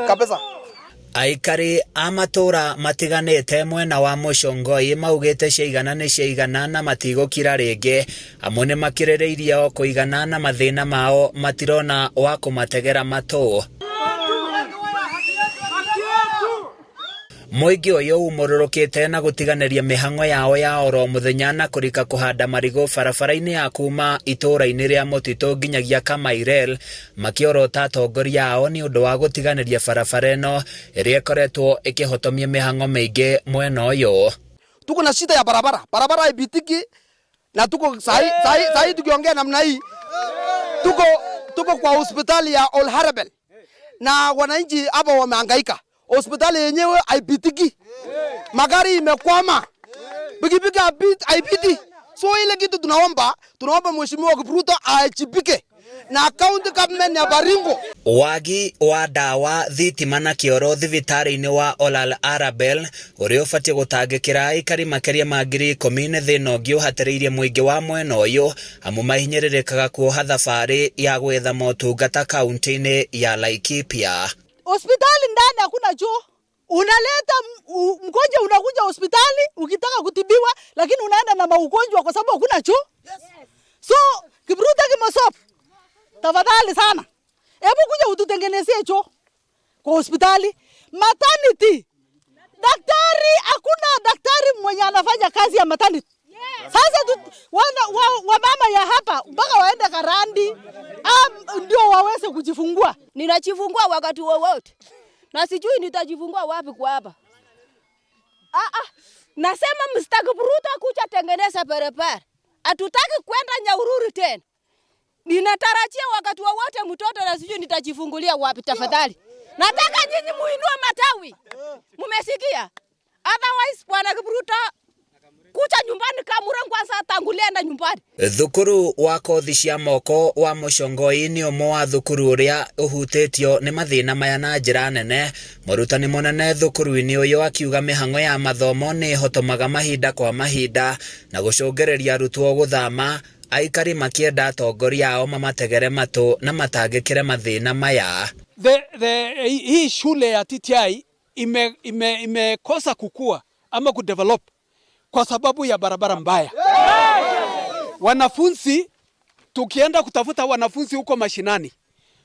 Kabisa. Aikari a matũra matiganĩte mwena wa Mũcongoi maugĩte ciaigana nĩ ciaigana na matigũkira rĩngĩ amu nĩmakirĩrĩirie o kũigana na mathĩna mao matirona wa kũmategera matũ. Mũingĩ ũyũ umũrũrũkĩte na gũtiganĩria mĩhang'o yao ya oro mũthenya na kũrika kũhanda marigũ barabara-inĩ ya kuma itũũra-inĩ rĩa Mũtitũ nginyagia Kamairel makĩorota atongoria ao nĩ ũndũ wa gũtiganĩria barabara ĩno ĩrĩa ĩkoretwo ĩkĩhotomia mĩhang'o mĩingĩ mwena ũyũ. Tuko na shida ya barabara, barabara haipitiki na tuko sahi, sahi, sahi tukiongea namna hii tuko kwa hospitali ya Ol Harabel na wananchi hapa wamehangaika. Hospitali yenyewe haipitiki, magari imekwama, pikipiki haipiti. So ile kitu tunaomba Mheshimiwa Kipruto aajibike na county government ya Baringo. Wagi wa ndawa thitima na kĩoro thibitarĩ-inĩ wa Olal Arabel ũrĩa ũbatiĩ gũtangĩkĩra aikari makĩria ma 10,000 nĩ thĩna ũngĩ ũhatĩrĩirie mũingĩ wa mwena ũyũ amu mahinyĩrĩrĩkaga kuoha thabarĩ ya gwetha motungata kaunti-inĩ ya Laikipia. Hospitali ndani hakuna choo. Unaleta mgonjwa, unakuja hospitali ukitaka kutibiwa, lakini unaenda na maugonjwa kwa sababu hakuna choo. So Kipruto Kimosop, tafadhali sana, hebu kuja ututengenezee choo kwa hospitali. Maternity daktari, hakuna daktari mwenye anafanya kazi ya maternity. Sasa wamama ya hapa mpaka waende Karandi ndio waweze kujifungua. Ninajifungua wakati wowote na sijui nitajifungua wapi kwa hapa. Nasema Mr. Kipruto kuja tengeneza barabara. Hatutaki kwenda Nyahururu tena. Ninatarajia wakati wowote mtoto na sijui nitajifungulia wapi tafadhali. Nataka nyinyi muinue matawi. Mumesikia? Otherwise Bwana Kipruto kuja nyumbani Kamura kwanza tangulia na nyumbani. Thukuru wa kothi cia moko wa Mũcongoi nĩ ũmwe wa thukuru ũrĩa ũhutĩtio nĩ mathĩna maya na njĩra nene. Mũrutani mũnene thukuru-inĩ ũyũ akiuga mĩhang'o ya mathomo nĩ ĩhotomaga mahinda kwa mahinda na gũcũngĩrĩria arutwo gũthama, aikari makĩenda atongoria ao mamategere matũ na matangĩkĩre mathĩna maya. Hii shule ya TTI imekosa kukua ama kudevelop kwa sababu ya barabara mbaya. Wanafunzi, tukienda kutafuta wanafunzi huko mashinani,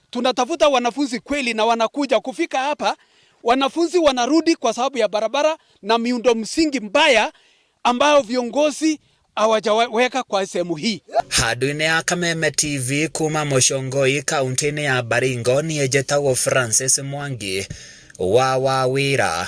tunatafuta wanafunzi kweli na wanakuja kufika hapa, wanafunzi wanarudi kwa sababu ya barabara na miundo msingi mbaya ambayo viongozi hawajaweka kwa sehemu hii. Handũ-inĩ ya Kameme TV kuma Mũcongoi kaunti-inĩ ya Baringo niĩ njĩtagwo Francis Mwangi wa Wawira.